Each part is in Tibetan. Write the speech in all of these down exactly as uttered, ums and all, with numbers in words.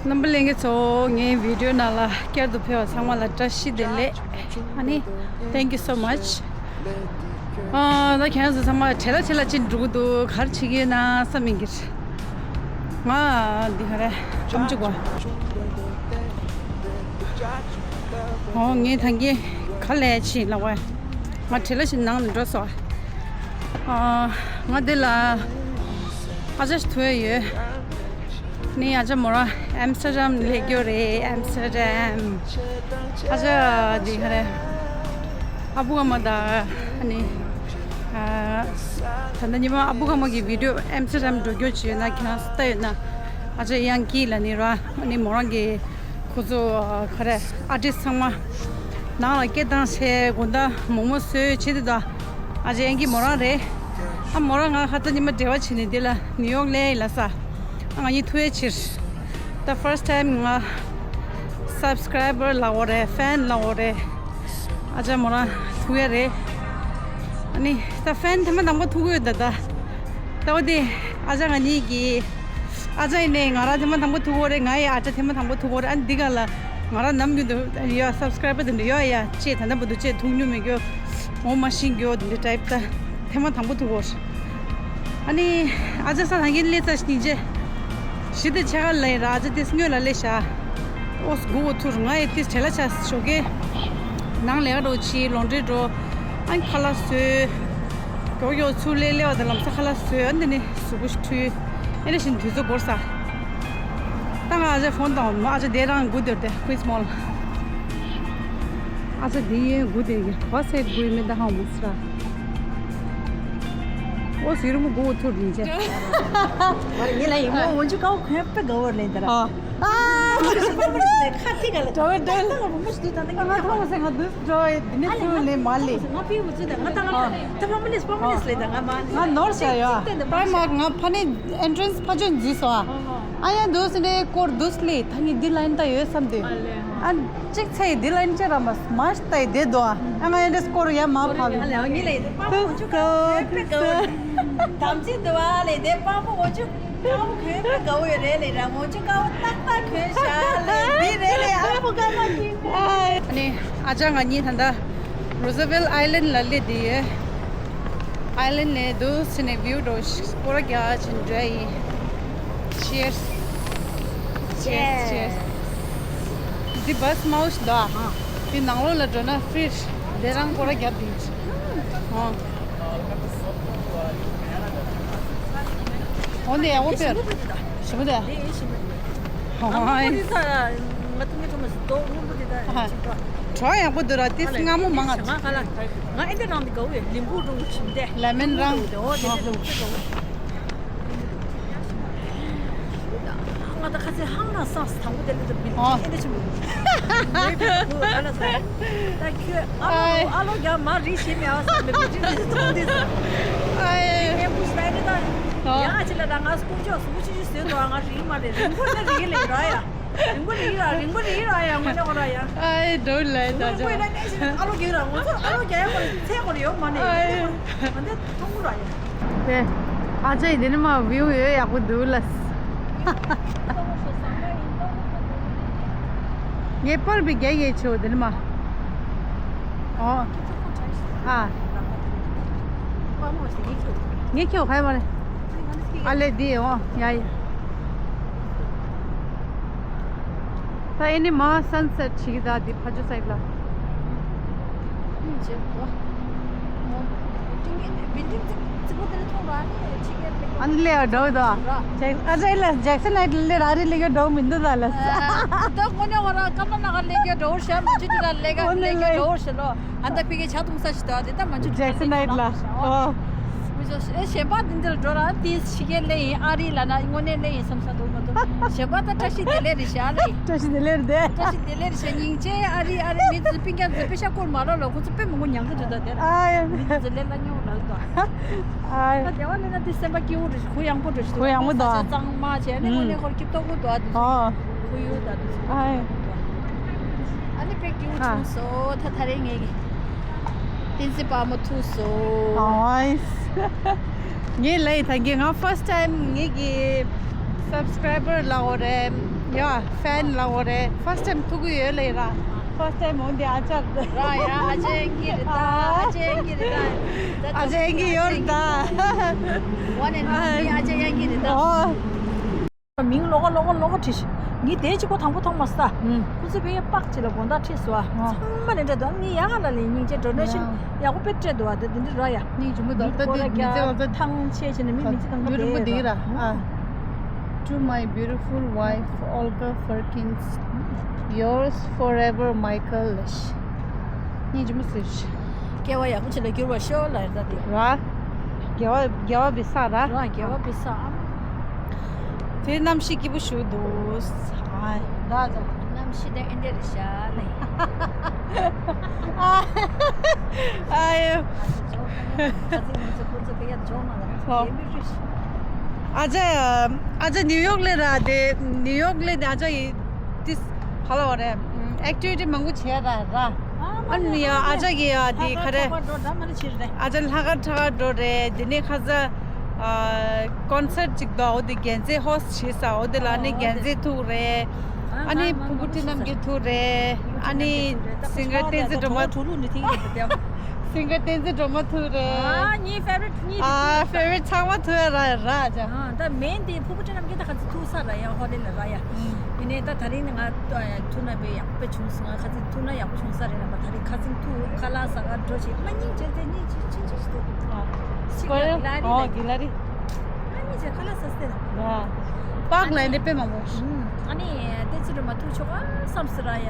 རྣམ་པ་ལྷན་རྒྱས་ཚོ། ངའི་བི་ཌིའོ་ནང་ལ་བསྐྱར་དུ་ཕེབས་པ་ཚང་མ་ལ་བཀྲ་ཤིས་བདེ་ལེགས། ཨ་ནི། Thank you so much. ཨ། ད་ཁྱེད་རང་ཚོ་ཚང་མ་བྲེལ་ལ་བྲེལ་ལ་ཅིག་འགྲོ་གི་འདུག་ག་རེ་བྱེད་ཀྱི་ཡོད་ན་བསམ་ཡིན་གྱི། ང་འདི་ག་རེ་ཨམ་ཅོག་གོ། ཨོ། ངས་ད་གིན་ག་ལས་ཕྱིན་ལ་བ། ང་བྲེལ་ལ་ཞིག་ནང་ནས་འགྲོ་སོང་། ཨ། ང་འདི་ལ་ཨ་ཅག་ཞིག་ཐུག་ཡ་ཡོད། ནི་ཨ་ཅག་མོ་རང་ཨམ་སི་ཊར་ཌམ་སླེབས་རྒྱུ་རེད། ཨམ་སི་ཊར་ཌམ། ཨ་ཅག་འདི་ག་རེ། ཨ་བུ་ཨ་མ་དང་ཨ་ནི། ཨ། ད་ལྟ་ཉི་མ་ཨ་བུ་ཨ་མ་གི་བི་ཌིའོ་ཨམ་སི་ཊར་ཌམ་འགྲོ་རྒྱུ་ཅིག་ཡོད་ན་ཁྱེད་རང་ཚོ་ལྟ་ཡོད་ན། ཨ་ཅག་དབྱངས་སྐྱིད་ལ་ནི་ར། ཨ་ནི་མོ་རང་གི་ཁོ་ཚོ་ག་རེ་ཨར་ཊིསི་ཊི་ཚང་མ་ནང་ལ་སྐད་བཏང་བྱས། དགོང་དག་མོག་མོག་བཟོས་བྱས་དེ་དང་། ཨ་ཅག་དབྱངས་སྐྱིད་མོ་རང་རེད། ཨ། མོ་རང་ང་ཁ་ཚ་ཉི་མ་འབྲེལ་བ་བྱས་ནས་འདི་ལ་ནིའུ་ཡོག་སླེབས་ཡིན་ལབ་ས། ཨ། ང་གཉིས་ཐུག་ཡས་ཕྱིར། ད་ཕར་སི་ཊི་ཊའིམ་ང་སབ་སི་ཀ་རའི་བར་ལབ་དགོས་རེད། ཕེན་ལབ་དགོས་རེད། ཨ་ཅག་མོ་རང་ཐུག་ཡས་རེད། ཨ་ནི་ད་ཕེན་ཐེངས་མ་དང་པོ་ཐུག་གི་ཡོད་ད་ད། ད་འོ་དེ་ཨ་ཅག་ང་གཉིས་ཀྱིས། ཨ་ཅག་ཡིན་ནའི་ང་རང་ཐེངས་མ་དང་པོ་ཐུག་གི་ཡོད་རེད། ང་ཡི་ཨ་ཅག་ཐེངས་མ་དང་པོ་ཐུག་གི་ཡོད་རེད། ཨ་ནི་འདི་ག་ལ་ང་རང་ནམ་རྒྱུན་དུ་ཡ་སབ་སི་ཀ་རའི་བར་དེ་འདྲ་ཡོད་ཡ། ཅེས་ད་ལྟ་བར་དུ་ཅེས་ཐུག་མྱོང་མེད་རྒྱུ། ངོ་མ་ཤེས་རྒྱུ་འདི་འདྲའི་ཊའིབ་ད། ཐེངས་མ་དང་པོ་ཐུག་གི་ཡོད་རེད། ཨ་ནི་ཨ་ཅག་ས་ཐང་གིན་སླེབས་ཚར་ཞིང་རྗེ། གཞི་དེ་ཆ་ག་ལ་ཡིན་ར། ཨ་ཅག་དེ་སྔོན་ལ་སླེབས་ཤག་ཨོ་སྒུག་འོ་ཐུར་ང་ཡི་དེ་བྲེལ་ལ་ཆ་ཞོགས་ཀས། ནང་ལས་ཀ་འགྲོ་ཕྱི་ལོན་ཌི་རི་འགྲོ། ཨ་ནི་ཁ་ལག་བཟོས། མགྱོགས་མགྱོགས་ཚུར་སླེབས་སླེབས་པ་དང་ལམ་སང་ཁ་ལག་བཟོས། ཨ་ནི་དེ་ནས་གཟུགས་པོ་ཞིག་འཁྲུད། ཨེ་འདྲ་བཞིན་དུས་ཚོད་འགོར་ས། ད་ང་ཨ་ཅག་ཕོན་བཏང་བ། ཨ་ཅག་དེ་རང་སྒུག་སྡོད་དེ་ཀུན་སི་མོལ། ཨ་ཅག་དེ་ཡོད་སྒུག་སྡོད་ཀྱི་གོ་སེ་སྒུག་མི་ད་ཧང་མོ་སི་ར། ཨོ་ཟིག་རུ་མོ་སྒུག་འོ་ཐུར་རིང་ཅེ། ང་ལ་ཡིན་མོ་འོན་ཆུ་ཀའོ་ཁོན་པེ་ག་བོར་ལེན་ད་ར། ཨ། ཨ། ཁ་ཐོག་སེ་ང་དུས་འགྲོ་ཡི་དེ་ནས་ཚུར་ལེན་མ་ལེ། ང་ཕི་བུ་ཚུ་དང་ང་ད་ང་ད་ཕ་མ་ལེས་ཕ་མ་ལེས་ལེ་ད་ང་མ། ང་ནོར་བྱ་ཡོད། པར་མ་ང་ཕ་ནི་ཨེན་ཊི་རན་སི་ཕ་ཆོས་འཛུལ་སོང་ཨ། ཨ་ཡ་འདུག་སེ་ནས་སྐོར་འདུག་སེ་ལེ། ད་ངས་འདི་ལ་ཡིན་ད་ཡོད་བསམ་དུས། ཨ་གཅིག་ཚེ་འདི་ལ་ཡིན་ཅེ་ར་མ་མ་ཤི་ད་ཡི་དེ་དོ་ཨ། ཨ་ང་ཡིན་འདྲ་སྐོར་ཡ་མ་ཕ་བི། ཨ་ལེ་ཨ་ངི་ལེ་དེ་པ་མོ་ཆུ་ཀ་ཀ་དམ་ཚིག་འདུག་ཨ་ལེ་དེ་པ་མོ་ཆུ་ཀ་ཁོན་པ་དགའ་བོ་ཡོད་རེད་ལེ་ར། མོ་ཆུ་ཀ་བོ་ཏག་ཏག་ཁོན་ཤ་ལེ་འདི་རེད་ལེ། ཨ་ཕོ་ཀ་མ་ཀི། ཨ་ནི་ཨ་ཅག་ང་གཉིས་ད་ལྟ་རོ་ཛ་ཝེལ་ཨའི་ལན་ལ་སླེབས་བསྡད་ཡོད། ཨའི་ལན་ནས་འདུག་སེ་ནས་བིའུ་འདྲ་བོ་ཞིག་སྐོར་ར་རྒྱག་ཕྱིན་འགྲོ་ཡིན། Cheers. Cheers, cheers. འདི་བྷ་སི་དམའ་བོ་ཞིག་འདུག་ཨ། འདི་ནང་ལོགས་ལ་འགྲོ་ན་ཧྥི་རི། འདི་རང་སྐོར་ར་རྒྱབ་འདི། ཨ། འོ་འདི་ཡག་པོ་དཔེ། ཞིམ་པོ་དེ། ཧོ་ཧོ། ང་ཐུང་ཐུང་མ་ཟིག་ཏོ་སྔོན་པོ་དེ་ད་ཅིག་པ། གྲོགས་ཡག་པོ་འདུག་ར། དེ་སྔ་མོ་མང་ང་། ང་ཨེ་འདི་རང་དེ་ག་བོ་ཡོད། ལིམ་བུ་རུང་ཆིམ་དེ། ལེ་མོན་རང་། དེ་འོ་དེ་དེ་རུང་དེ་ག་བོ། ང་ད་ཁ་ཚེ་ཧང་ན་སངས་དང་པོ་དེ་ལས་ད་མི་ཨེ་འདི་ཆིམ་རུང་། ད་ཁྱོད་ཨ་ལོ་ཨ་ལོ་རྒྱ་མ་རི་ཞིམ་ཡ་ས་མི་བུ་ཅི་དེ་ཐོང་དེ་ས། ཨེ་ངས་བུ་ས་ནི་ད་ཡ་ཅི་ལ་ད་ང་སྐུ་ཅོག་སུ་ཅི་ཅི་ཟེར་དོ། ང་རིང་མ་རེད། རིང་པོ་ནི་རིང་ལེ་ར་ཡ། རིང་པོ་རིང་ར། རིང་པོ་རིང་ར་ཡ། ངོ་ནས་ངོ་ར་ཡ། ཨའི་འགྲོ་ལེ་ད་ཅོ། ཨ་ལོ་རྒྱག་ར་ངོ་ཚོ་ཨ་ལོ་རྒྱག་ཡ་ཁོ་རེ་ཚེ་ཁོ་རེ་ཡོད་མ་ནས། ཨའི་ང་འདི་མཐོང་གི་ར་ཡ། དེ་ཨ་ཅག་འདི་ནི་མ་བིའུ་ཡོད་ཡག་པོ་འདུག་ལ། ངས་པར་བི་རྒྱ་ཡེ་ཆེ་བ་འདི་ནི་མ། ཨོ། ཨ། ངས་ཁྱོད་ཧ་མ་རེད། ཨ་ལེ་འདི་ཨོ་ཡ་ཡ། ད་ཨེ་ནི་མ་སན་སེཊ་བྱེད་ཀྱི་ད་འདི་ཕ་ཇོ་སའིཌ་ལ། ཨ་ནི་ལེ་འགྲོ་ད། ཨ་ལེ་ལ་ཇེག་སན་ཨའིཌ་ལ་ར་རི་ལེ་ག་འགྲོ་མི་འདུག་ད་ལ། ད་ངོ་ནས་ང་རང་ཀམ་ལ་ནག་ལེ་ག་འགྲོ་ཤ་མ་ཅི་དུ་ལ་ལེ་ག་ལེ་ག་འགྲོ་ཤ་ལོ། ཨ་ད་ཕི་གེ་ཆ་ཐུང་ས་ཞིག་ད་དེ་ད་མ་ཅི་དུ་ཇེག་སན་ཨའིཌ་ལ། ཨོ། ཨེ་གཞན་པ་འདི་འདིར་འགྲོ་ར་དེ་ཕྱི་རྒྱལ་སླེབས་ཡིན། ཨ་རི་ལ་ན་དངོས་གནས་སླེབས་ཡིན་བསམ་ས་འདུག་མ་གཏོགས་གཞན་པ་ད་བཀྲ་ཤིས་བདེ་ལེགས་རེད་ཤག་ལེ། བཀྲ་ཤིས་བདེ་ལེགས་རེད་དེ། བཀྲ་ཤིས་བདེ་ལེགས་རེད་ཤག་སྙིང་རྗེ། ཨ་རི་ཨ་རི་མི་ཚོས་སྤུན་ཀྱག་ཚོས་པེ་ཤ་བསྐུར་མ་རོགས་ལ་ཁོ་ཚོ་དཔེ་མང་པོ་ཉོ་གི་འདུག་ད་དེ་ལ། ཨ་ཡ། མི་ཚོས་ལས་སླ་ཉོ་ལ་འདུག་ཨ་ཡ། ད་དེ་བ་ལས་ན་དེ་སེམས་པ་སྐྱིད་པོ་རེད། གུ་ཡངས་པོ་འགྲོ་ཞིག་གུ་ཡངས་པོ་འདུག་ས་གཙང་མ་བྱས་ནས་དངོས་གནས་ཁོར་སྐྱིད་ཏོག་པོ་འདུག་ཨ་འདུག་ཨ་ཁོར་ཡུག་ད་འདུག་ཨ་ཡ། ཨ་ནི་དཔེ་སྐྱིད་པོ་ཨ། བྱུང་སོང་། ད་ད་རེས་ངས་ཀྱི་བསྟན་འཛིན་དཔལ་མོ་ཐུག་སོང་། ཨོ་ངས་ལབ་ཡིན་ད་གིན་ང་first time ངེད་ཀྱི་subscriber ལབ་དགོས་རེད། ཡ་fan ལབ་དགོས་རེད། first time ཐུག་གི་ཡོད་ལབ་ཡིན་ར། first time འོང་དེ་ཨ་ཅག་ར་ཡ། ཨ་ཅག་ཡང་གི་རེད་ད། ཨ་ཅག་ཡང་གི་རེད་ད། ཨ་ཅག་ཡང་གི་ཡོད་རེད་ད། One and only ཨ་ཅག་ཡང་གི་རེད་ད། ཨོ། མིང་ལོག་ག་ལོག་ག་ལོག་ག་བྲིས་ཤིག་ངས་དེ་གཅིག་པོ་དང་པོ་མཐོང་མ་སོང་ད། ཨུམ། ཁོ་ཚོས་ཕ་གིར་པགས་གཅིག་ལ་དགོང་དག་ཁྲིད་སོང་ཨ། ཨ། ཚང་མ་ལ་འདྲ་འདུག་ངས་ཡག་ག་ལ་ལས་སྙིང་རྗེ། donation ཡག་པོ་དཔེ་སྤྲད་འདུག་ཨ། དེ་འདི་འདྲ་ར་ཡ། སྙིང་རྗེ་མོ་འདུག་ད་དེ་མི་ཚེ་ང་ཚོ་ཐང་ཆད་བྱས་ནས་མི་མི་ཚེ་གང་ག་ཡུ་རུ་མོ་བསྡད་འདི་ར་ཡོད་ཨ། To my beautiful wife Olga Perkins, yours forever, Michael Lesh. སྙིང་རྗེ་མོ་ཟེར་ཤིག་སྐྱེ་བ་ཡག་པོ་ཅིག་ལ་འགྱུར་བར་ཤོག་ལབ་ཡ་ད་དེ། ར། དགེ་བ་དགེ་བ་བི་ས་ར། ར་དགེ་བ་བི་ས་ཨ་མ། དེ་གནམ་གཤིས་སྐྱིད་པོ་ཞིག་འདུག་ཨ་ད་ད་གནམ་གཤིས་དེ་ཨེ་འདྲ་རེད་ཤག་ལེ། ཨ་ཨ་ཡོ། ཁ་ཚིག་ང་ཚོ་ཁོ་ཚོ་གི་ཡ་འཇོག་མ་ལ་ཧོ། ཨ་ཅག་ཨ་ཅག་ནིའུ་ཡོག་ལེ་ར་དེ་ནིའུ་ཡོག་ལེ་དེ་ཨ་ཅག་ཡི་ཏིས་ག་ལ་བ་རེད། ཨེག་ཊི་ཝི་ཊི་མང་པོ་བྱས་ར་ར། ཨ་ནི་ཡ་ཨ་ཅག་གི་ཡ་དེ་ག་རེ། ཨ་ཅག་ལྷག་དཀར་ཁྲ་དཀར་འགྲོ་རེད། དེ་ནས་ཁ་ས་ཀོན་སར་ཅིག་འདུག་འོ་དེ་རྒྱལ་མཚན་ཧོ་སི་ཊི་བྱས་ས་འོ་དེ་ལ་ནི་རྒྱལ་མཚན་ཐུག་རེད། ཨ་ནི་ཕུར་བུ་བཀྲ་རྣམ་རྒྱལ་ཐུག་རེད། ཨ་ནི་སིང་གར་བསྟན་འཛིན་སྒྲོལ་མ་ཐུག་སིང་གར་བསྟན་འཛིན་སྒྲོལ་མ་ཐུག་རེད། ཨ་ངའི་ཕེ་ཝ་རེཊ་གཉིས་རེད། ཨ་ཕེ་ཝ་རེཊ་ཚང་མ་ཐུག་ཡ་ར་ར་ཅག་ཨ་ད་མེན་དེ་ཕུར་བུ་བཀྲ་རྣམ་རྒྱལ་ད་ཁ་ཚིག་ཐུག་ས་ར་ཡ་ཧོ་ལེ་ལ་ར་ཡ། ཡིན་ནའི་ད་ད་རིང་ནི་ང་ཐུག་ན་དཔེ་ཡག་པོ་བྱུང་སོང་། ང་ཁ་ཚིག་ཐུག་ན་ཡག་པོ་བྱུང་ས་རེད་ལ་མ། ད་རིང་ཁ་ཚིག་ཐུག་ཁ་ལག་ཟ་ག་འགྲོ་ཞིག་མ་སྙིང་རྗེ་དེ་སྙིང་རྗེ་ཆུང་ཆུང་ཞིག་འདུག་ཨ་ཤིག་ལ་རི་ཨོ་གི་ལ་རི། ཨ་ནི་ཅེ་ཁ་ལག་ཟ་སྟེ་ལ། པགས་ལ་ནི་དཔེ་མང་པོ། ཨ་ནི་བསྟན་འཛིན་སྒྲོལ་མ་ཐུག་ཆོག་ག་བསམ་སི་ར་ཡ།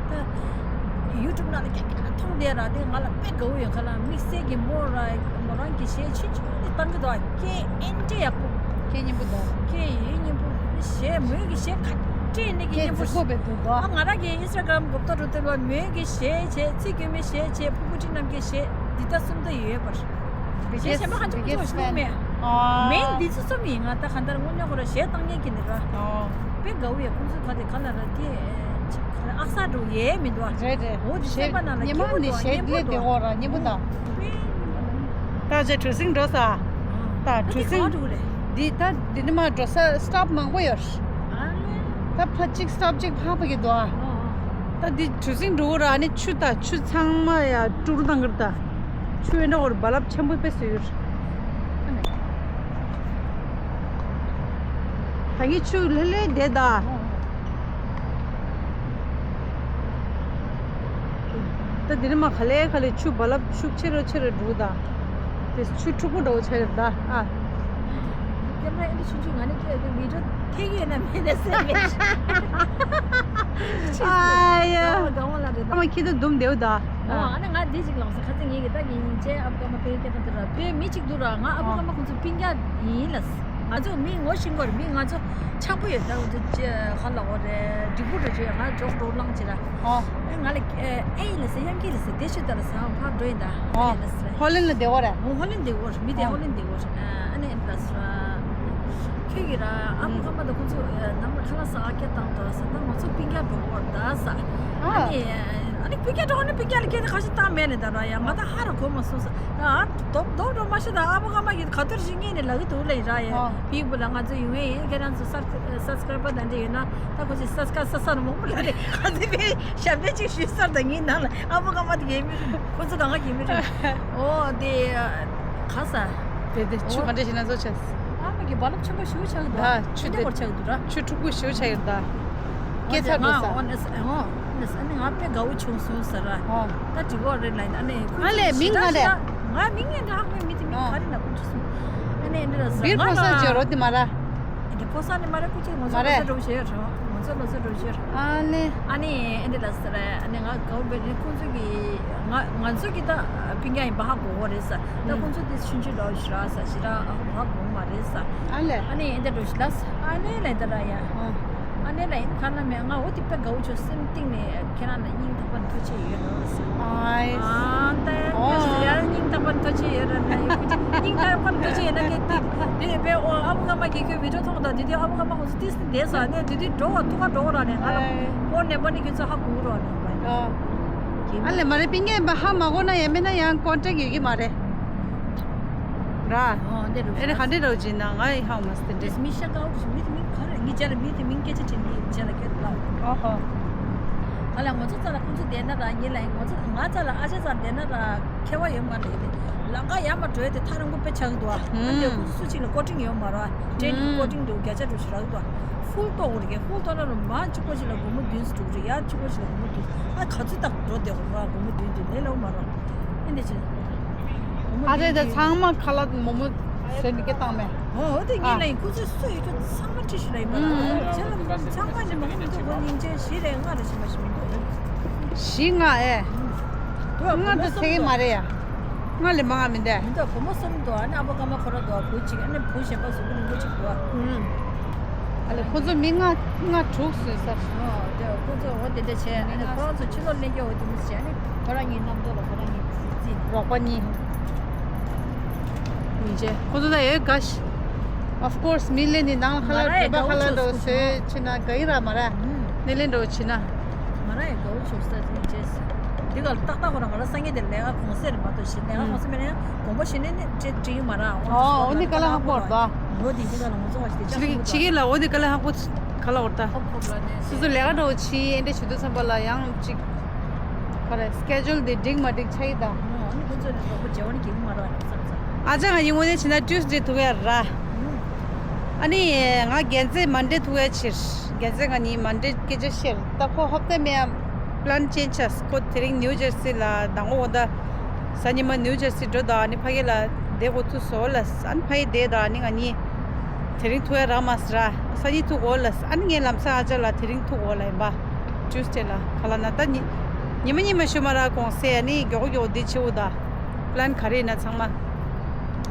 ད་ཡུ་ཊུབ་ནང་ལ་རྒྱ་རྒྱ་མཐོང་བསྡད་ར་དེ་ང་ལ་དཔེ་དགའ་བོ་ཡོད། ཁ་ལ་དམིགས་བསལ་གྱི་མོ་ར་མོ་རང་གི་གཞས་ཆུང་ཆུང་དེ་བཏང་གི་འདུག་སྐད་ཨེ་འདྲ་ཡག་པོ། སྐད་སྙན་པོ་འདུག་སྐད་ཡིན་སྙན་པོ། གཞས་མོས་ཀྱི་གཞས་ག་འདྲ་ནི་གི་སྙན་པོ། སྐད་རྫིག་པོ་བས་འདུག་ད། ཨ་ང་རང་གི་ཨིན་སི་ཊ་གྷ་རམ་གོ་བརྡ་རུ་དེ་ལ་མོས་ཀྱི་གཞས་བྱས། ཚེ་མགོན་མའི་གཞས་བྱས། ཕུར་བུ་བཀྲ་རྣམ་རྒྱལ་གཞས་འདི་ལྟ་གསུམ་ད་ཡོད་པར། གཞས་གཞན་པ་ཧ་ཅང་ཆུང་ཆུང་མེད། མེན་འདི་ཚོ་གསུམ་ཡིན། ང་ད་གང་ལྟར་དངོས་གནས་ཁོ་ར་གཞས་བཏང་མཁན་གྱི་འདི་ར། དཔེ་དགའ་བོ་ཡ། ཁོང་ཚོའི་ག་དེ་ག་ལ་ར་དེ་ཨ་ས་འགྲོ་ཡས་མི་འདུག་ཨ། རེད་རེད། འོ་དེ་སེམས་པ་ནང་ལ་སྐྱིད་པོ་འདུག་སྙན་པོ་འདུག་ཨ། སྙན་པོ་འདུག་ད་ཅེ་གྲུ་སིང་འགྲོ་ས། ད་གྲུ་སིང་འདི་ད་འདི་ནི་མ་འགྲོ་ས་སི་ཊོབ་མང་པོ་ཡོད། ད་ཕ་གཅིག་སི་ཊོབ་གཅིག་ཕ་ཕ་གི་འདུག་ཨ། ད་འདི་གྲུ་སིང་འགྲོ་གི་ར། ཨ་ནི་ཆུ་ད་ཆུ་ཚང་མ་ཡ་སྤྲུག་བཏང་གི་ར། ད་ཆུ་ཡོད་འགྲོ་གི་ར། རྦ་རླབས་ཆེན་པོ་དཔེ་བཟོས་ཡོད། ད་གི་ཆུ་ལྷོད་ལྷོད་བསྡད་ད། ད་འདི་ནི་མ་ག་ལེ་ག་ལེ་ཆུ་རྦ་རླབས་ཤུགས་ཆེ་རུ་ཆེ་རུ་འགྲོ་ད། དེ་ཆུ་འཁྲུག་པོ་འདྲ་བོ་ཆགས་ཡོད་ད་ཨ། ཀེམ་ར་ཨེ་འདྲ་ཆུང་ཆུང་ང་ནི་ཁྱེད་ཀྱི་བི་ཌི་ཡོ་ཐེག་ཡོད་ན་མེད་ན་ཟེར་མེད། ཨ་ཡ། དགའ་མོ་ལ་རེད་ད། ཨ་མ་ཁྱེད་ཚོ་འདུམ་བསྡད་ད། ཨོ་ཨ་ནི་ང་འདི་ཅིག་ལངས་སོང་། ཁ་སང་ངེད་ཀྱི་ད་ངེད་གཉིས་ཅེ་ཨ་ཕོ་ཀ་མ་ཕེ་སྐད་བཏང་དུ་ར་ཕེ་མི་གཅིག་འདུག་ར། ང་ཨ་ཕོ་ཀ་མ་ཁོང་ཚོ་སྤུན་ཀྱག་ཡིན་ལ། ང་ཚོ་མི་ངོ་ཤེས་ཀྱི་ཡོད་རེད། མི་ང་ཚོ་ཆགས་པོ་ཡོད། ད་འོ་ཚོ་ཅེ་ག་ལ་འོ་རེད། འགྲིག་པོ་རེད་ཅེ། ང་འཇོག་འགྲོ་ལངས་ཅེ་ར། ཨོ། ཨེ་ང་ལ་ཨེ་ཡིན་ལ་ཟེར། ཡང་ཀི་ལ་ཟེར། དེ་ཤོད་ད་ལ་ཟེར། ཨ་ཕར་འགྲོ་ཡིན་ད། ཨོ། ཨེ་ལ་ཟེར། ཧོ་ལན་ལ་བསྡད་ཡོད་རེད། ཨོ་ཧོ་ལན་བསྡད་ཡོད་རེད། མི་དེ་ཨོ་ཧོ་ལན་བསྡད་ཡོད་རེད། ཨ་ཨ་ནི་ཨེ་ལ་ཟེར། ཁྱོད་ཀྱི་ར་ཨ་ཕོ་ཀ་མ་དང་ཁོང་ཚོ་ནམ་ལ་ཁ་ལག་ཟ་ག་སྐད་བཏང་འདུག་ཟེར། ད་ང་ཚོ་སྤུན་ཀྱག་འགྲོ་གི་ཡོད་རེད་ད་ཟེར། ཨ་ཨ་ནི་ཨ་ནི་སྤུན་ཀྱག་འགྲོ་གི་ནི་སྤུན་ཀྱག་ལ་སྐད་དེ་ཁ་ཤས་བཏང་མེད་ནི་ད་ར་ཡ། ང་ད་ཧ་ར་གོ་མ་སོང་ཟེར། ད་ཨ་རྡོབ་རྡོབ་རྡོབ་མ་ཤེས་ད། ཨ་ཕོ་ཀ་མ་གི་ག་ཏོར་ཞིག་ངེས་ནས་ལབ་ཀྱི་འདུག་ལབ་ཡིན་ར་ཡ། ཨོ། བིག་བུ་ལ་ང་ཚོ་ཡུང་ཡིན། ཁྱེད་རང་ཚོ་སབ་སི་ཀ་རའེ་བར་དེ་འདྲ་ཡོད་ན། ད་ཁོ་ཚོས་སབ་སི་ཀ་རའེ་སབ་སབ་མང་པོ་ལབ་རེད། ཁ་ཚིག་པའི་ཞབས་འདྲེན་ཅིག་ཞུས་ས་ད་ངའི་ནང་ལ་ཨ་ཕོ་ཀ་མ་དེ་གས་མི་རུང་། ཁོ་ཚོ་གང་ག་གས་མི་རུང་། ཨོ་དེ་ག་ས། དེ་དེ་ཆུ་ག་འདྲ་ཞིག་ན་བཟོ་བྱས། ཨ་མ་གི་རྦ་རླབས་ཆེན་པོ་ཞེ་པོ་ཆགས་ཀྱི་འདུག་ཨ་ཆུ་དེ་འདྲ་བོར་ཆགས་ཀྱི་འདུག་ར། ཆུ་འཁྲུག་པོ་ཞེ་པོ་ཆགས་ཀྱི་འདུག་སྐད་ཆ་འགྲོ་ས། ཨོ་ནས་ཨོ་ནས་ཨ་ནི་ང་དཔེ་དགའ་བོ་བྱུང་སོང་ཟེར་ར། ཨོ། ད་འགྲིག་གོ་རེད་ལ། ཨ་ནི་ཁོ་ཨ་ལས་ཚོ་མིང་ག་རེད། ང་མིང་ཡང་འདྲ་ཧ་མི་མི་དེ་མིང་ག་རེ་ན་ཁོ་ཚོ་སུ། ཨ་ནི་འདི་ར་ཟེར་བིར་ཕོ་ས་ཇེ་རོ་དེ་མ་ར། འདི་ཕོ་ས་ནི་མ་ར། ཁོ་ཚོ་ང་ཚོ་མ་རེད། ཕོ་ས་འགྲོ་བྱེད་ཡོད་ར། ང་ཚོ་ལོ་ཚོད་འགྲོ་ཕྱིར། ཨ་ནི། ཨ་ནི་ཨེ་འདི་ལ་ཟེར། ཨ་ནི་ང་དགའ་བོ་བས་ནི་ཁོང་ཚོ་གི་ང་ང་ཚོ་གི་ད་ཕིང་ཀ་ཡིན་པ་ཧ་གོ་གོ་རེད་ས། ད་ཁོང་ཚོ་དེ་ཆུང་ཆུང་འདྲ་བོ་ཞིག་ར་ས་ཞིག་ར་ཧ་གོ་མ་རེད་ས། ཨ་ལས། ཨ་ནི་ཨེ་འདི་འགྲོ་ཞིག་ལ་ས། ཨ་ནི་ལ་ད་ར་ཡ། ཨ་ནི་ལ་ཁ་ན་མེ་ང་འོ་དེ་དཔེ་དགའ་བོ་ཆོ་སེམས་གཏིང་ནས་ཁྱེད་རང་ལ་སྙིང་ཐག་པ་ནས་ཐུགས་ཆེ་ཡོད་ལོ་ས། ཨ་ད་ཡ་ཡ་སྙིང་ཐག་པ་ནས་ཐུགས་ཆེ་ཡོད་ར་ན་ཡ་སྙིང་ཐག་པ་ནས་ཐུགས་ཆེ་ཡོད་ན་ཀེ་ཏི་དེ་དཔེ་འོ་ཨ་བུ་ཀ་མ་གི་ཁྱོད་བི་ཌིའོ་མཐོང་དང་དེ་དུས་ཨ་བུ་ཀ་མ་ཁོ་ཏིས་ཏིས་བསྡད་ས་ནས་དེ་དུས་འགྲོ་བ་ཐུག་ག་འགྲོ་བ་ར་ནས་ང་ལ་ཨོ་ནས་པ་ནི་ཁྱོད་ཚོ་ཧ་གོ་རོགས་ནས་པ། ཨ་ལས་མ་རེད། པིན་ཀ་ཡིན་པ་ཧ་མ་གོ་ན་ཡང་མིན་ན་ཡང་ཀོན་ཊེག་ཡོད་ཀྱི་མ་རེད་ར། ཨོ་འདི་རུ་ཨེ་རེད། ག་འདྲས་རོ་ཅི་ན་ང་ཡི་ཧ་མ་སྟེ་འདྲས། མི་ཤ་ཀའོ་མི་དེ་མིང་ག་རེ་ངི་ཅ་ལ་མི་དེ་མིང་སྐད་ཆ་དྲན་གི་ཅ་ལ་སྐད་ལ། ཨོ་ཧོ། ཨ་ལ་ང་ཚོ་ཙ་ལ་ཁོང་ཚོ་བསྡད་ན་ར་ཉི་ལ་ང་ཚོ་ང་ཙ་ལ་ཨ་ཅག་ཙ་བསྡད་ན་ར། ཁྱད་པར་ཡོད་མ་རེད་དེ། ལམ་ཁ་ཡར་མར་འགྲོ་ཡ་དེ་ཐག་རིང་པོ་དཔེ་ཆགས་འདུག་ཨ། ཨ་ནི་ཁོ་ཚོ་སུ་གཅིག་ལ་ཀོ་ཊིང་ཡོད་མ་རེད་ཨ། ཊེན་གི་ཀོ་ཊིང་འདུག་བརྒྱ་ཆ་དྲུག་ཅུ་རག་འདུག་ཨ། ཧྥུལ་གཏོང་དགོས་རེད། ཧྥུལ་གཏོང་ན་རུ་མ་གཅིག་པོ་ཞིག་ལ་སྒོར་མོ་བདུན་ཅུ་དྲུག་ཅུ་རེད། ཡར་གཅིག་པོ་ཞིག་ལ་སྒོར་མོ་བདུན་ཅུ། ཨ་ག་ཚོད་ཐག་འགྲོ་བསྡད་དགོས་རེད་ཨ། སྒོར་མོ་བདུན་ཅུ་ལས་སླ་པོ་མ་རེད་ཨ། ཨེ་འདི་ཕྱིན། ཨ་ཅེ་ད་ཚང་མ་ཁ་ལག་མོག་མོག་ཟེར་ནི་སྐད་བཏང་མེད། ཨོ་དེ་ངས་ལ་ཡིན། ཁོ་ཚོས་སུ་ཡོད་ཁྱོད་ཚང་མ་ཁྲིད་ཞུ་ལ་ཡིན་པ་ལ། ཨ་ཅེ་ལ་ཚང་མ་ནི་མོག་མོག་འདུག་གོ་སྙིང་རྗེ་བཞི་རེ་ལྔ་རེ་ཞིག་མ་ཞིག་མི་འདུག་བཞི་ལྔ་ཨེ། ལྔ་དུ་ཚེ་གི་མ་རེད་ཡ། ལྔ་ལས་མང་བ་མི་འདུག་མི་འདུག་བུ་མོ་གསུམ་འདུག་ཨ་ནི་ཨ་ཕོ་སྐར་མ་ཁོ་ར་འདུག་བུ་གཅིག་ཨ་ནི་བུ་གཞན་པ་གཟུགས་པོ་རིང་པོ་གཅིག་འདུག་ཨ་ལས་ཁོ་ཚོ་མི་ལྔ་ལྔ་དྲུག་བཟོས་ས། ཨོ་དེ་ཁོ་ཚོ་འོ་དེ་འདྲ་བྱས་ཨ་ནི་ཁོ་རང་ཚོ་ཕྱི་ལོགས་ལེན་རྒྱུ་འོ་དེ་མི་བྱས་ཨ་ནི་ཁོ་རང་གཉིས་རྣམ་རྟོག་ལ་ཁོ་རང་གཉིས་རྩིས། རོགས་པ་གཉིས། མི་བྱས་ཁོ་ཚོ་ད་ཡོད་དགའ་ཤི། Of course མི་ལེན་ནི་ནང་ལ་ཁ་ལག་བོད་པ་ཁ་ལག་འདྲ་བོ་བཟོས་ཕྱིན་ན་དགའ་ཡི་ར་མ་ར། ནི་ལེན་འདྲ་བོ་ཕྱིན་ན། ང་རང་ཡང་དགའ་བོ་བྱུང་ས་ཅིག་བྱས། འདི་ག་ལ་ཏག་ཏག་ཁོ་རང་ང་རང་སང་ཉིན་དེ་ལས་ཀ་གུང་སེང་རེད་མ་གཏོགས་ཤི་ལས་ཀ་གུང་སེང་མེད་ན་ཡང་དགོངས་པ་བཞེས་ནས་ནི་བྲེལ་བྲེལ་ཡོད་མ་ར། ཨོ་འོ་ནི་དཀའ་ལས་ཁག་པོ་རེད་ད། འོ་དེ་འདི་ག་ལ་ངོ་ཚ་བ་ཞིག་དེ་ཅི་ཅག་ཅི་གི་ལ་འོ་དེ་དཀའ་ལས་ཁག་པོ་ག་ལ་འོར་ད། ཁོ་ཁོ་ལ་ནས་སོ་སོ་ལས་ཀ་འགྲོ་ཕྱི་ཨེ་འདྲ་ཞུ་དུས་ཙམ་པ་ལ་ཡང་ཅིག་ག་རེ་སི་ཀེ་ཇུལ་དེ་འགྲིག་མ་འགྲིག་ཆགས་ཡི་ད། ཨོ་ནི་ཁོ་ཚོ་ནི་དགོངས་པ་བརྗེ་བ་ནི་གེ་མ་ར་བསམ་ས། ཨ་ཅག་ང་ཡིན་ངོ་ནས་བྱས་ན་ཊུས་ཌེ་ཐུག་ཡ་ར། ཨ་ནི་ང་རྒན་ཚེ་མན་ཌེ་ཐུག་ཡ་ཕྱིར། རྒན་ཚེ་ང་གཉིས་མན་ཌེ་སྐད་ཆ་བཤད། ད་ཁོ་ཧབ་ཏ་མེད་ཡ་པི་ལན་ཅེན་ཇི་བྱས། ཁོ་དེ་རིང་ནིའུ་ཇར་སི་ལ་མདང་དགོང་ད་གཟའ་ཉི་མ་ནིའུ་ཇར་སི་འགྲོ་ད། ཨ་ནི་ཕ་གི་ལ་བསྡད་དགོས་ཐུག་སོང་ལ། ཨ་ནི་ཕ་གི་བསྡད་ད། ཨ་ནི་ང་གཉིས་དེ་རིང་ཐུག་ཡ་རག་མ་སོང་ར། སང་ཉིན་ཐུག་དགོས་ལ། ཨ་ནི་ངས་ལམ་སང་ཨ་ཅག་ལ་དེ་རིང་ཐུག་དགོས་ལ་ཡིན་པ། ཊུས་ཌེ་ལ་ག་ལ་ན་ད་ཉི་ཉི་མ་གཉིས་མ་ཞུ་མ་ར་གུང་སེང་ཨ་ནི་མགྱོགས་མགྱོགས་འདི་བྱེད་འོ་ད། པི་ལན་ག་རེ་ཡིན་ན་ཚང་མ།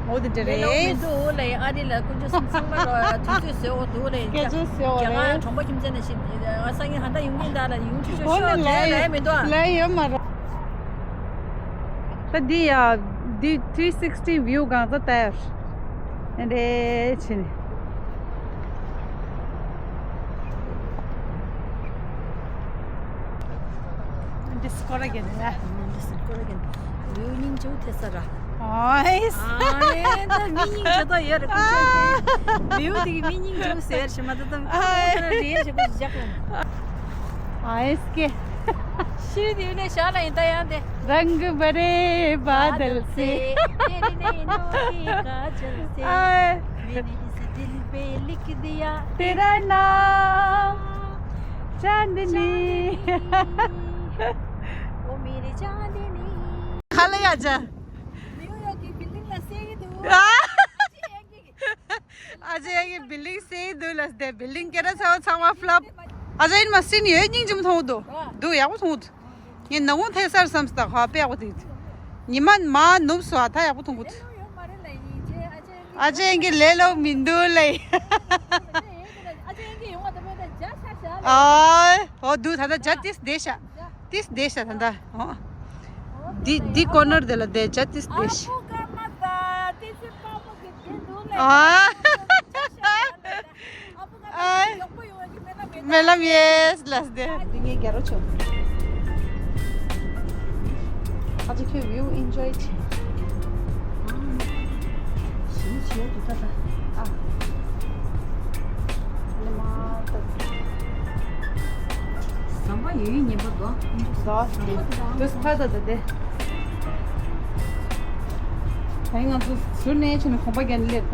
འོ་དེ་འདྲ་རེད། ལོག་མི་འདུག་ལ་ཡ། ཨ་རི་ལ་དཀོན་མཆོག་གསུམ་ཚང་མ་ལ་དུས་ཚོད་བཟོས་འོ་འདུག་ལ་ཡ། སྐད་ཆ་བཟོས་འོ་རྒྱ་གར་རེད། གྲོང་པ་ཁྱིམ་མཚེས་ནས་ཤི་ཨ་སང་ཉིན་ཧ་ད་ཡོང་གིན་ད་ལ་ཡོང་ཆུ་ཆུ་ཤོག་དེ་ལ་ཡ་མི་འདུག་ཨ། ལ་ཡ་ཡོད་མ་རེད། ད་འདི་ཡ་འདི་ཐི་རི་སིག་སི་ཊི་བིའུ་གང་ཚ་ལྟ་ཡ་རེད་བྱས་ནས། འདི་སྐོར་ར་གན་ལ། འདི་སྐོར་ར་གན། ལིའུ་སྙིང་རྗེ་པོ་ཐེ་ས་ར། ཨོའི། ཨ་ད་མི་སྙིང་རྗེ་ཏོ་ཡོད་རེད་ཁོ་ཚོ་གི། ལིའུ་དེ་གི་མི་སྙིང་རྗེ་པོ་ཟེར་ཞིག་མ་ད་ད་ཁོ་ཚོ་རེ་ཞིག་ཁོ་ཞིག་ཀོ། ཨོའི་སྐེ། ཤི་དེ་ནས་ཤ་ལ་ཡིན་ད་ཡང་དེ། रंग भरे बादल से। तेरी नैनों के काजल से। आए। मेरी इस दिल पे लिख दिया तेरा नाम। चांदनी। चांदनी। ओ मेरी चांदनी। खा ले आजा। न्यूयॉर्क की बिल्डिंग ला से ही दूर। आ? ཨ་ཅེ་ཡ་གི་བི་ལིང་སེ་འདུག་ལ་སྟེ། བི་ལིང་སྐད་ཆ་ཚ་བ་ཚང་མ་ཕ་ལོབ། ཨ་ཅེ་ཡིན་མ་སྲིན་ཡོད་སྙིང་རྗེ་མོ་མཐོང་འདུག་འདུག་ཡག་པོ་མཐོང་འདུག་ངས་ནང་ངོ་ཐེ་སར་བསམ་སྟེ་ཧ་དཔེ་ཡག་པོ་འདུག་ཉི་མ་མ་ནུབ་སོང་ཨ་ད་ཡག་པོ་མཐོང་གི་འདུག་ཨ་ཅེ་ཡིན་གི་ལས་སླ་པོ་མི་འདུག་ལེ། ཨ་འོ་འདུག་ད་ལྟ་ཇ་ཏིས་བསྡད་ཤག་ཏིས་བསྡད་ཤག་ད་ལྟ་འོ། འདི་འདི་ཀོ་ནར་དེ་ལ་བསྡད་ཇ་ཏིས་བསྡད་ཤག་ཨ། ཨ། རྨི་ལམ་ཡེས་ལ་སྟེ། འདི་ངའི་རྒྱ་རོ་ཆོ། ཨ་ཅེ་ཁྱོད་བིའུ་ཨིན་ཇོའི་བྱེད། ཞིམ་ཞིམ་དུ་ད་ད། ཨ། ལེ་མ་ད། ཟམ་པ་ཡོད་ཡོད་ཉན་པ་འདུག་འདུག་དུས་ཕ་ད་ད་དེ། ད་ང་ཚོ་ཟུར་ནས་ཕྱིན་ནས་གོམ་པ་རྒྱག་ནས་སླེབས་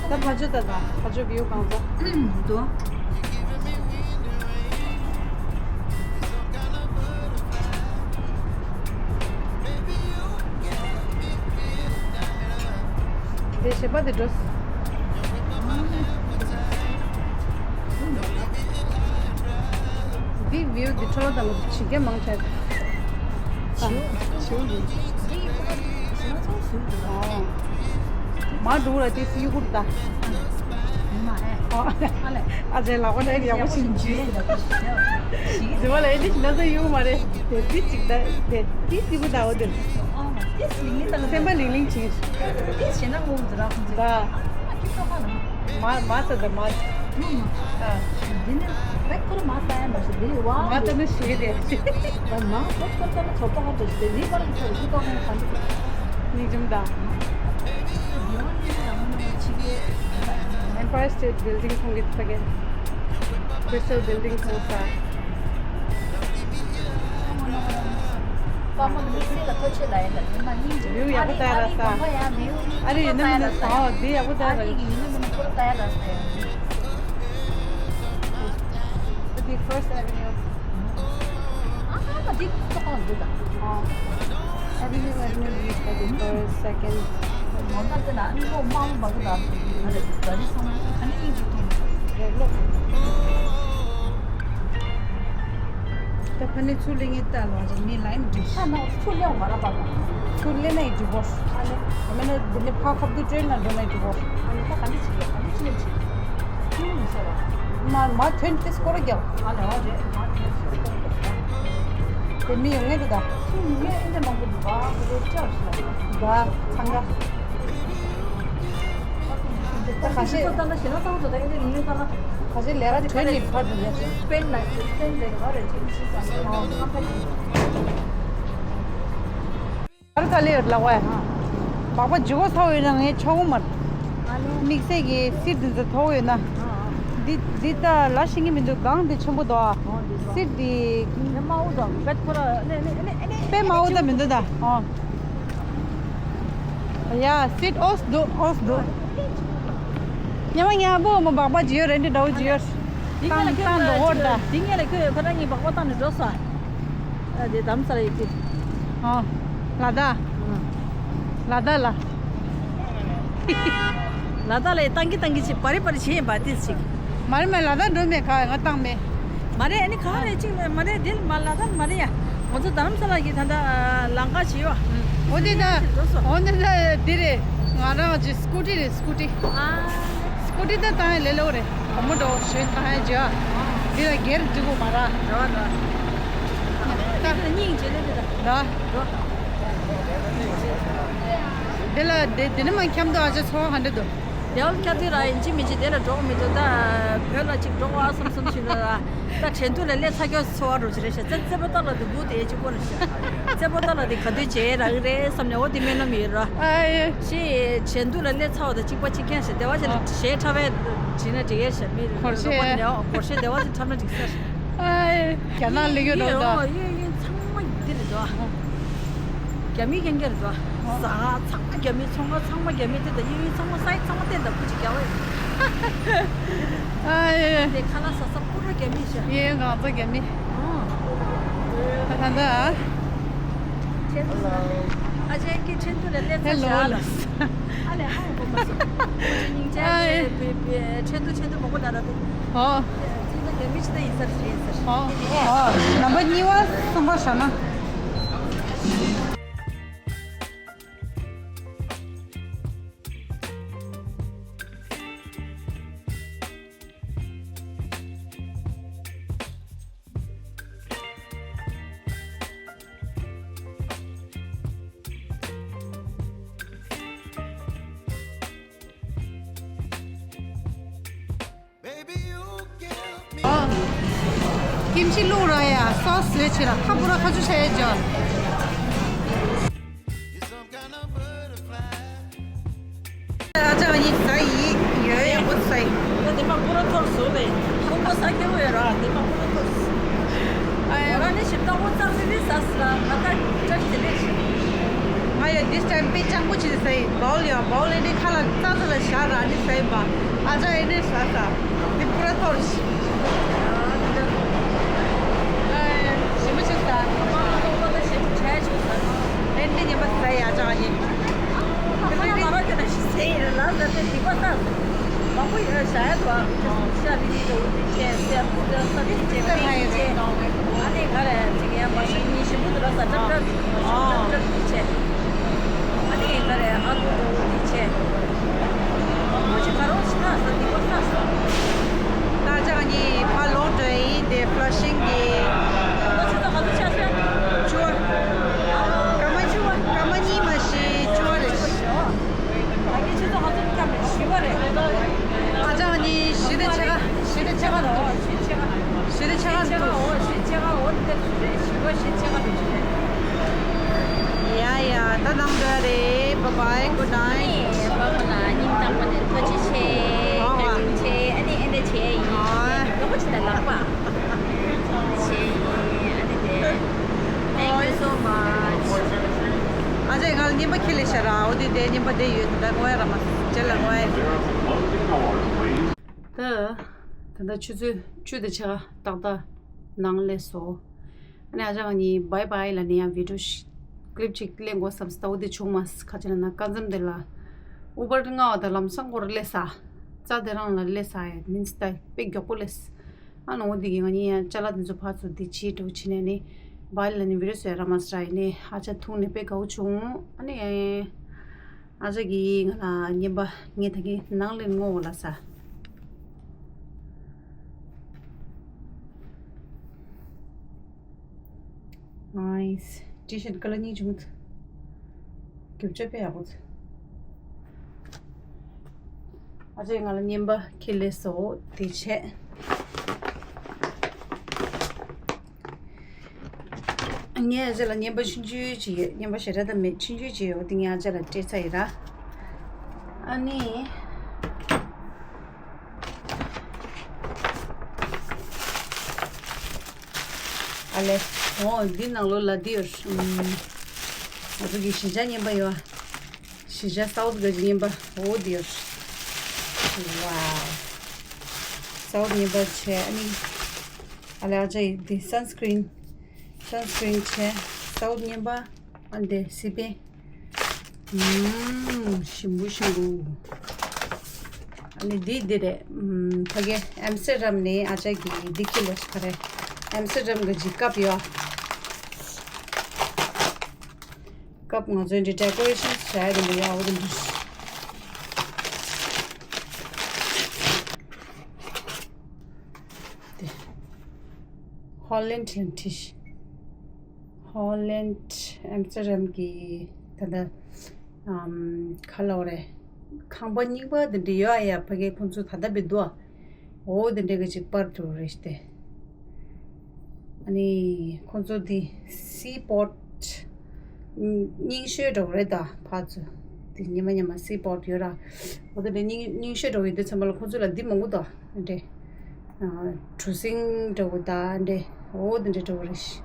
ད། ད་ཕ་ཇོ་ད་ད་ཕ་ཇོ་བིའུ་གང་ཚ། འདུག་དེ་ཞེས་པ་དེ་འགྲོ། འདི་བིའུ་འདི་འཕྲོ་བརླག་དང་ལོ་ཇི་གེ་མང་ཆེ། ཨ། བྱིའུ། བྱིའུ་འདི། འདི་ཁོ་ན་བྱིའུ་འདི། ཨོ། མ་འགྲོ་ར་དེ་སི་ཡུ་གུར་ད། མ་ཨེ། ཨོ། ཨ་ལེ། ཨ་ཅེ་ལག་པ་ནས་ཡག་པོ་ཞིག་འཇུས། འཛི་བ་ལ་ཨེ་འདི་ཞིག་ན་ཚ་ཡུ་མ་རེད། དེ་འདི་ཅིག་ད་དེ་འདི་སི་བུ་ད་འོ་དེ། ཨོ། འདི་སི་ལིང་ལིང་ད་ལ། སེམས་པ་ལིང་ལིང་བྱིན། འདི་བྱེད་ན་ངོ་འཛི་ར་ཁོང་ཚོ། ད། ཨ་ཁྱི་ཁ་ཁ་ན། མ་མ་ད་ད་མ། འདི་ནི་བེད་ཁོར་མ་ལྟ་ཡ་མ་ཤེས་འདི་རེད་བ། མ་ལྟ་ནི་ཤེས་དེ། མ་བེད་ཁོར་ལྟ་ན་ཚོད་ལྟ་ཧ་འདྲ་ཞིག་དེ་རིག་པ་ལ་ཚོད་རིག་པ་ཧོན་ག་འདི། ནི་ཇུམ་ད། Empire State Building མཐོང་གི་ཚ་གེ། Crystal Building མཐོང་ས། པ་མོ་དམིགས་བསལ་ལ་ཐོ་ཆེ་ལ་ཡིན་ལ་དེ་མ་སྙིང་རྗེ། མིའུ་ཡག་པོ་ལྟ་ཡ་ར་ས། ཨ་རི་ཡིན་ན་མིན་ན་ས་འོ་འདི་ཡག་པོ་ལྟ་ཡ་ར། ཨ་རི་གི་ཡིན་ན་མིན་ན་ཁོ་ལྟ་ཡ་ར་ས། The First Avenue. ཨ་ཧ་མ་འདི་ཐོག་ཁོང་འདི་དང་། Avenue, Avenue, East, Thirty-first, Second. ངོ་མ་དེ་ན་ཨ་ནི་ལོ་མང་པ་གི་ད་ང་རེ་ག་རེ་སོང་ཨ་ནི་ཡིན་གྱི་ཐོང་རེད་ལོ། ད་ཕ་ནི་ཚུར་ལེན་ངེས་ལྟ་ལོ་ཅིག་མི་ལ་ཡིན་འགྲིག་ཨ་ན་ཚུར་ལེན་བ་ར་པ་དང་། ཚུར་ལེན་ན་ཡིན་འགྲིག་གོ། ཨ་ནི་ཨ་མེ་ན་འདི་ནི་ཕ་ཁབ་ཏུ་སྤྲོད་ན་འགྲོ་ན་ཡིན་འགྲིག་གོ། ཨ་ནི་ད་ག་འདི་ཅིག་ཡོད་ག་འདི་ཅིག་ཡོད་ཅིག་ཁྱོད་མི་ཤེས་ར། མ་མ་ཐོན་ཏེ་སྐོར་རྒྱག་ཨ་ནི་འོ་རེད་མ་ཐོན་ཏེ་སྐོར་རྒྱག་དེ་མི་ཡོང་ངེས་དེ་ད། ཁྱོད་མི་ངས་ཨེ་འདྲ་མང་པོ་འདུག་ག་དེ་ལས་ཅག་ཤི་ལ་ད་འཚང་ག་ད་ཁ་ཤས། ཁ་ཤས་ལས་ཀ་དོན་ནི་ཕར་དུ་ཡོད་ཅིང་། སྤེན་ན་སྤེན་ཟེར་ག་རེ་ཅིག་ཤི་ཙང་ནས་ཧང་ཁ་ཅིག་ཨ་རུ་ཐ་ལེ་ཡོད་ལག་པ་ཡ། སྦག་སྦག་ཇི་གོ་ཚ་བོ་ཡོད་ན་ངས་ཆོག་གོ་མར། དམིགས་བསལ་གྱི་སིར་འདི་ཚོ་ཐོག་ཡོད་ན། འདི་འདི་ད་ལ་ཤེས་ཀྱི་མི་འདུག་སྒང་འདི་ཆེན་པོ་འདུག་ཨ། སིར་འདི། དཔེ་མ་འུ་ད་མི་འདུག་ད་ཨ། ཡ་སིར་ཨོས་འདུག་ཨོས་འདུག་ཉ་མ་ཉ་པོ་མོ་སྦག་སྦག་ཇི་ཡོད་རེད་འདི་འདྲ་བོ་ཇི་ཡོད། བཏང་བཏང་འགྲོ་འོར་ད། འདི་ངས་ལ་ཁྱོད་ཁོ་རང་གཉིས་སྦག་སྦག་བཏང་ནས་འགྲོ་ས། ཨ་དེ་དམ་ས་ར་ཡི་ཅི། ཨོ། ལ་དྭགས། ལ་དྭགས་ལ། ལ་དྭགས་ལ་ཡི་བཏང་གི་བཏང་གི་ཅི་པ་རི་པ་རི་བྱེད་ཡིན་པ་ཏིས་ཅིག་མ་རེད་མ་རེད་ལ་དྭགས་འགྲོ་མེད་ག་ང་བཏང་མེད། མ་རེད་ཨ་ནི་ག་རེ་ཅིག་མ་རེད་འདི་ལ་མ་ལ་དྭགས་མ་རེད་ཡ། ང་ཚོ་དྷ་རམ་ས་ལ་གི་ད་ལྟ་ལམ་ཁ་བྱེད་ཡོ། འོ་དེ་ད། འོ་དེ་ད་འདི་རེད། ང་རང་གི་སྐུ་ཊི་རེད་སྐུ་ཊི། ཨ། སྐུ་ཊི་ད་བཏང་ཡ་ལས་སླ་བོ་རེད། བུ་མོ་འགྲོ་ཞོན་བཏང་ཡ་བྱེད་ཨ། འདི་ལ་སྒེར་འགྲིག་གོ་མ་ར། རེད་བ་རེད་བ། ད་སྙིང་རྗེ་ལེ་དེ་ད། ད། འགྲོ། འདི་ལ་འདི་འདི་ནི་མ་འཁྱམ་དུ་ཨ་ཅག་ཚོར་བ་ག་འདྲ་འདུག་དེའོ་ཁྱ་དུས་ར་ཡིན་གཅིག་མིན་གཅིག་དེ་ལ་འགྲོ་གི་མི་འདུག་ད་བོད་ལ་གཅིག་འགྲོ་བ་བསམ་བསམ་ཞིག་འདུག་ད་ད་ཁྲེང་ཏུའུ་ལ་སླེབས་ཚར་ཀྱོག་ཚོར་བ་རུ་ཅི་རེད་ཤག་ཙེ་ཙེ་པོ་ཏ་ལ་དུ་སྒུག་དེ་གཅིག་པོ་རེད་ཤག་ཙེ་པོ་ཏ་ལ་དེ་ག་དུས་མཇལ་རག་གི་རེད་བསམ་ནས་འོ་དེ་སྨོན་ལམ་ཡོད་ར། ཨ་ཡེ། ཞེས་ཁྲེང་ཏུའུ་ལ་སླེབས་ཚར་བ་དང་གཅིག་པ་གཅིག་རྐྱང་ཞིག་སྡེ་བ་ཅིག་ལ་ཨ་གཞས་འཁྲབ་པའི་བྲིས་ན་འགྲིག་ཡས་ཤག་མི་སྒོར་གཞས་སྒོར་ནས་འོ་སྒོར་གཞས་སྡེ་བ་ཅིག་འཁྲབ་ན་འགྲིག་ས་རེད། ཨ་ཡེ། རྒྱ་ནག་སླེབས་ཀྱོག་འདུག་ད། ཡོད་ཡོད་ཚང་མ་འདི་རེད་དོ། རྒྱ་མི་རྐྱང་རྐྱང་རེད་དོ། ཟ་ཁང་ཚང་མ་རྒྱ་མི། ཚོང་ཁང་ཚང་མ་རྒྱ་མི། དེ་དང་གཡས་གཡོན་ཚང་མ་སའི་ཚང་མ་སྟོན་དང་ཁུ་ཅིག་རྒྱ་བོ་ཡིན། ཨ་ཡེ། དེ་ཁ་ལག་ཟ་ས་པུ་ར་རྒྱ་མི་ཤག་གཡས་གཡོན་གང་ཚང་རྒྱ་མི། ཨ་ད་ད། ཨ་ཅག་གི་ཁྲེང་ཏུའུ་ལ་སླེབས་ཚར་ཤག་ལ། ཨ་ལས་ཧ་གོ་མ་སོང་། སྙིང་རྗེ་ཨ་ཡེ། ཁྲེང་ཏུའུ་ཁྲེང་ཏུའུ་མང་པོ་ལ་ར་དེ། ཨོ། ཅི་ད་རྒྱ་མི་ཅི་ད་ཡིན་ས་རེད་ཡིན་ས་རེད། ཨོ། ཨོ། ནམ་པ་གཉིས་པ་གསུམ་པ་བཞག་ན། ཨོ། ཀིམ་ཆི་བླུགས་ར་ཡ། སོ་སི་བཟོས་བྱས་ར་ཁ་སྤུ་ར་ཁ་ཆུ་ཤ་ཡ་ཅོ། ཨ་ཅག་ཡིན་ཟ་ཡི་ཡོད་ཡག་པོ་ཟ་ཡི། ད་དེ་མ་སྤུ་ར་ཐོར་བཟོས་པས་ཁོང་པོ་ཟ་སྐྱོ་བོ་ཡོད་ར་དེ་མ་སྤུ་ར་ཐོར་བཟོས། ཨ་ཡ། ང་ནི་ཞིམ་ཐང་པོ་གཙང་མ་མི་ཟ་ཟ་ང་ད་ཀྲག་དེ་ལས་ཞིམ། ང་ཡ་this time དཔེ་སྤྱང་པོ་བྱས་ཟ་ཡི། བའོལ་ཡ་བའོལ་ཨེ་ནི་ཁ་ལ་ཙག་ཙག་ལ་བཞག་ར་ནི་ཟ་ཡི་པ། ཨ་ཅག་ཨེ་ནི་ཟ་ཟ་དེ་སྤུ་ར་ཐོར་ཞིག་ཨ་ཡ། ཞིམ་པོ་བྱས་ཟ། ཨེ་ནི་ཉན་པ་ཟ་ཡི་ཨ་ཅག་ཨ་ཡེ། ཁ་ལ་མ་རོ་ཁྱོད་ན་ཞིག་ཟ་ཡི་ར་ལ་ཟ་ཏེ་སྡིག་པ་ཟ། མང་པོ་ཡོད་ཤ་ཡ་དོ། ཤ་རི་རི་དོ་འདི་ཆེ་སེ་ཡ་ཕུ་ཏོ་ས་དེ་ཆེ་ཁ་ཡི་ཆེ། ཨ་ནི་ག་རེ་ཅིག་ཡ་མ་ཤི་ཉི་ཤི་མུ་དུ་ར་ས་ཏྲབ་ཏྲབ་ཏྲབ་ཏྲབ་འདི་ཆེ། ཨ་ནི་ག་རེ་ཨ་ལུ་དོ་འདི་ཆེ། མང་པོ་ཅིག་ག་རོ་ཤི་ན་ས་འདི་གོ་ས་སོ། ད་ཅག་གཉིས་ཕ་ལོག་འགྲོ་ཡི་དེ་ཕ་ལ་ཤིང་གི། ཁོ་ཆུ་ཚོད་ག་ཚོད་ཆགས་སོང་། བཅུ་པ། སྐར་མ་བཅུ་པ་སྐར་མ་གཉིས་མ་ཤི་བཅུ་པ་རེད། ད་གིན་ཆུ་ཚོད་ག་ཚོད་ཁྱབ་རེད། བཞི་པ་རེད། ཨ་ཅག་གཉིས་བཞི་དང་ཕྱེད་ཀ་བཞི་དང་ཕྱེད་ཀ་འདུག་བཞི་དང་ཕྱེད་ཀ་བཞི་དང་ཕྱེད་ཀ་འདུག་བཞི་དང་ཕྱེད་ཀ་འོ་དེ་བཞི་པ་བཞི་དང་ཕྱེད་ཀ་འདུག་ཡ་ཡ་ད་ནང་འགྲོ་རེད། Bye bye, good night. ཨ་ནི་པ་པ་ལ་སྙིང་ཐག་པ་ནས་ཐུགས་རྗེ་ཆེ། ཨོ་བཀའ་དྲིན་ཆེ། ཨ་ནི་ཨེ་འདྲ་བྱས་ཡིན། ཨོ་ཡག་པོ་ཅིག་ད་ལགས་པ། བྱས་ཡིན། ཨ་ནི་དེ། Thank you so much. ཨ་ཅེ་ང་ལ་རྔན་པ་ཁྱེར་ལས་ཤ་ར། འོ་དེ་དེ་རྔན་པ་དེ་ཡོད་དེ་ད་ངོ་ཡ་ར་མ་ཅེ་ལ་ངོ་ཡ། ད་ད་ད་ཆུ་ཚོད་བཅུ་དང་ཕྱེད་ཀ་ཏག་ཏག་ནང་སླེབས་སོང་། ཨ་ནི་ཨ་ཅག་གཉིས་bye bye་ལ་ནི་ཡང་video clip་ཅིག་ལེན་དགོས་བསམ་སྟེ་འོ་དེ་བྱུང་མ་ཁ་ཅེ་ན་ན་ཀ་འཛམ་དེ་ལ་Uber་ལྔ་བ་དང་ལམ་སང་སྐོར་སླེབས་ས། རྩ་དེ་རང་ལ་སླེབས་ས་ཡ་མིན་སི་ད་དཔེ་མགྱོགས་པོ་སླེབས། ཨ་ནི་འོ་འདི་གི་ང་གཉིས་ཡང་ཅ་ལག་འདི་ཚོ་ཕར་ཚུར་འདི་བྱེད་འགྲོ་བྱེད་ནས་ནི་bye་ལ་ནི་video་བཟོས་ར་མ་ཟ་ཡིན་ནི་ཨ་ཅག་འཐུང་ནས་དཔེ་དགའ་བོ་བྱུང་། ཨ་ནི་ཨ་ཅག་གིས་ང་ལ་རྔན་པ་ངས་ད་གིན་ནང་ལ་ངོ་བོ་ལ་ཟ། Nice T-shirt་ཀ་ལ་གཉིས་བྱུང་། རྒྱུ་ཆ་དཔེ་ཡག་པོ་འདུག་ཨ་ཅེ་ང་ལ་རྔན་པ་ཁྱེར་ལས་སོ་དེ་བྱས། ངས་ཨ་ཅེ་ལ་རྔན་པ་ཆུང་ཆུང་ཅིག་ཡོད། རྔན་པ་ཞེ་དྲག་ད་མེད། ཆུང་ཆུང་ཅིག་ཡོད། དེ་ངས་ཨ་ཅེ་ལ་སྤྲད་ཚར་ཡིན་ར། ཨ་ནི། ཨ་ལེ། འོ་འདི་ནང་ལོགས་ལ་འདི་ཡོད། ཨུམ། ང་ཚོ་གི་གཞིས་ཆགས་རྔན་པ་ཡོད། གཞིས་ཆགས་South་གི་རྔན་པ་འོ་འདི་ཡོད། Wow South་རྔན་པ་བྱས། ཨ་ནི་ཨ་ལེ་ཨ་ཅག་ཡི་འདི་sunscreen། Sunscreen་བྱས། South་རྔན་པ། ཨ་འདི་སི་པན། ཨུམ། ཞིམ་པོ་ཞིམ་པོ། ཨ་ནི་འདི་འདི་རེད། ཨུམ། ཕ་གི་Amsterdam་ནས་ཨ་ཅག་གི་འདི་ཁྱེར་ལོ་ཞིག་ག་རེད། Amsterdam་གི་ཅིག་ཀབ་ཡོད། ཀབ་ང་ཚོའི་འདི་decoration་བྱས་རེད་འདི་ཡ་འོ་འདི། དེ་Holland་ལ་འཁྲིད། Holland་Amsterdam་གི་ད་ལྟ་ཨམ་ག་ལབ་རེད། ཁང་པ་རྙིང་པ་དེ་འདྲ་ཡོད་ཨ་ཡ། ཕ་གི་ཁོང་ཚོ་ད་ལྟ་བི་འདུག་ཨ། འོ་དེ་འདྲ་གི་ཅིག་པར་འགྲོ་རེད་དེ། ཨ་ནི་ཁོང་ཚོ་དེ་སི་པོཊ་རྙིང་ཤོས་འགྲོ་རེད་ད། ཕར་ཚུར་དེ་ཉི་མ་ཉི་མ་སི་པོཊ་ཡོད་ར། འོ་དེ་འདྲ་རྙིང་རྙིང་ཤོས་འགྲོ་ཡོད་དུས་ཙམ་པ་ལ་ཁོང་ཚོ་ལ་འདི་མང་པོ་འདུག་ཨ། འདྲ། གྲུ་གཟིངས་འདྲ་བོ་དང་འདྲ། འོ་དེ་འདྲ་འདྲ་བོ་རེད་ཤག་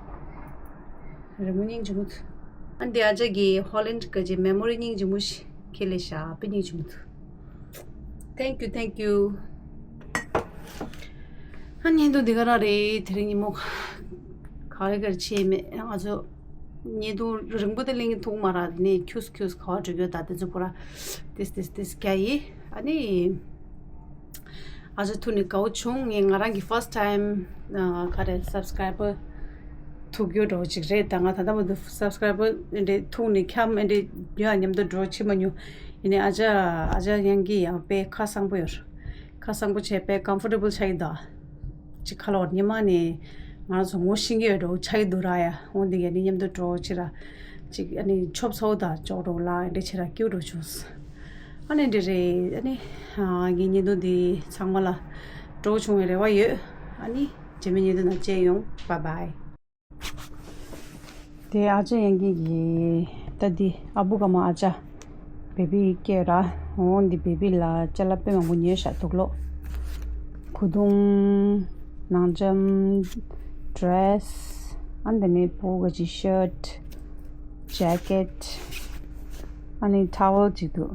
རི་མོ་སྙིང་རྗེ་མོ་འདུག་ཨ་འདི་ཨ་ཅག་གི་Holland་གི་ཅིག་memory་སྙིང་རྗེ་མོ་ཞིག་ཁྱེར་ལས་ཤག་དཔེ་སྙིང་རྗེ་མོ་འདུག Thank you, thank you. ཨ་བརྙན་ཐུང་འདི་ག་རང་རེད། དེ་རིང་ཉིན་མོ་ག་རེ་ག་རེ་བྱས་མེད། ང་ཚོ་བརྙན་ཐུང་རིང་པོ་དེ་གླེང་ཐུབ་མ་རེད། དེ་ནས་ཁྱུགས་ཁྱུགས་ག་པར་འགྲོ་རྒྱུ་ད་དེ་ཚོ་པུ་ར་ཏིས་ཏིས་ཏིས་རྒྱག་ཡིན། ཨ་ནི། ཨ་ཅག་ཐུག་ནས་དགའ་བོ་བྱུང་། ངས་ང་རང་གི་first time་ག་རེ་subscriber་ཐུག་རྒྱུ་འདྲ་བོ་ཅིག་རེད། ད་ང་ད་ལྟ་བར་དུ་subscriber་འདྲ་ཐུག་ནས་འཁྱམ་འདྲ་ཡོད་མཉམ་དུ་འགྲོ་བྱེད་མ་མྱོང་། ཡིན་ནའི་ཨ་ཅག་ཨ་ཅག་ཡང་གི་ཡང་དཔེ་ཁ་གསང་པོ་ཡོད། ཁ་གསང་པོ་བྱས་དཔེ་comfortable་ཆགས་ཀྱི་འདུག་ཅིག་ཁ་ལོ་ཉི་མ་ནས་ང་རང་ཚོ་ངོ་ཤེས་ཀྱི་ཡོད་འགྲོ་ཆགས་ཀྱི་འདུག་ར་ཡ། འོ་འདི་ག་ནི་མཉམ་དུ་འགྲོ་ཕྱིར་ར་ཅིག་ཨ་ནི་ཆོབ་ཚོ་དང་ཅོག་འགྲོ་ལ་འདི་ཕྱིར་ར་སྐྱིད་འགྲོ་བྱུང་། ཨ་ནི་འདི་རེད། ཨ་ནི་ངའི་བརྙན་ཐུང་འདི་ཚང་མ་ལ་སྤྲོ་བྱུང་བའི་རེ་བ་ཡོད། ཨ་ནི་རྗེས་མའི་བརྙན་ཐུང་ནང་མཇལ་ཡོང་། Bye bye། དེ་ཨ་ཅག་ཡང་གི་གི་ད་འདི་ཨ་བུ་ག་མ་ཨ་ཅག་བེ་བི་སྐྱེས་ར། འོ་འདི་བེ་བི་ལ་ཅ་ལག་དཔེ་མང་པོ་ཉོས་ཤག་དུག་ལོག་ཁུ་ཐུང་། ནང་འཇམ། ཌི་རེ་སི། ཨ་འདི་ནས་བུ་ག་ཅི་ཤར་ཊི། ཇེ་ཀེཊ། ཨ་ནི་ཊ་ཝལ་ཅིག་འདུག་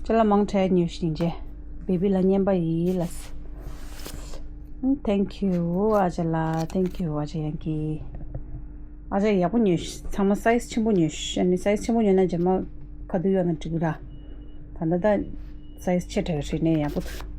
ཅ་ལག་མང་དྲགས་ཉོས་ཤིང་རྗེ། བེ་བི་ལ་རྔན་པ་ཡིན་ལ། Thank you ཨ་ཅག་ལ། Thank you ཨ་ཅག་ཡང་གི་ཨ་ཅག་ཡག་པོ་ཉོས་ཤིང་ཚང་མ་སའི་ཛི་ཆེན་པོ་ཉོས་ཤིང་། ཨ་ནི་སའི་ཛི་ཆེན་པོ་ཉོས་ན་རྗེས་མ་ག་དུས་ཡོང་ན་འགྲིག་གི་ར། ད་ལྟ་ད་ སའི་ཛི་ཆེ་དྲགས་རེད་ནས་ཡག་པོ་འདུག